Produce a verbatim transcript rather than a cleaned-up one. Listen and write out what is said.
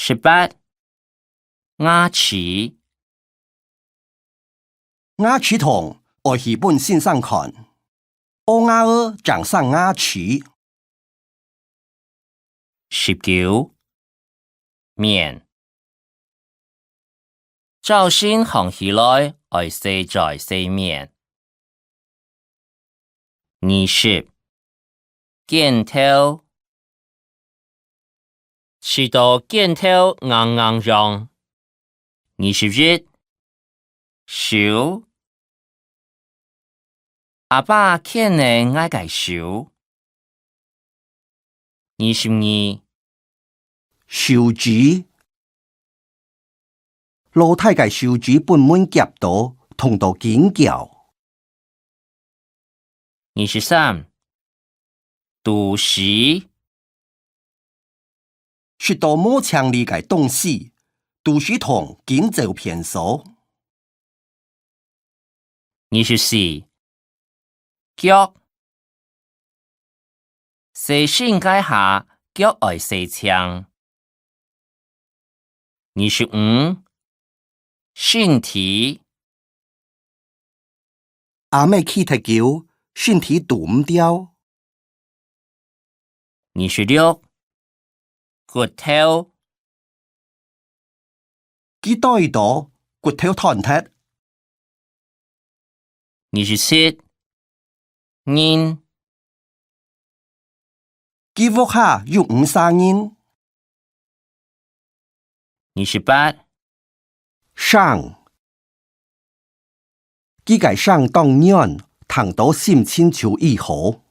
十八，牙齒。牙齒痛，愛去分先生看。屙牙仔正生牙齒。十九，面。朝晨䟘起來，愛洗嘴洗面。 二十，肩頭。食到肩頭硬硬癢。二十一，手。阿爸牽等𠊎个手。 二十二，手指。老弟个手指分蚊夾到，痛到緊噭。二十三，肚屎。食到無清理个東西，肚屎痛緊走便所。 二十四，腳。洗身該下，腳愛洗淨。二十五，身體。阿姆企忒久，身體拄毋牢。 二十六，骨頭。佢跌倒，骨頭斷忒。二十七，人。佢屋下有五儕人。 二十八，聲。佢个聲當軟，聽到心情就異好。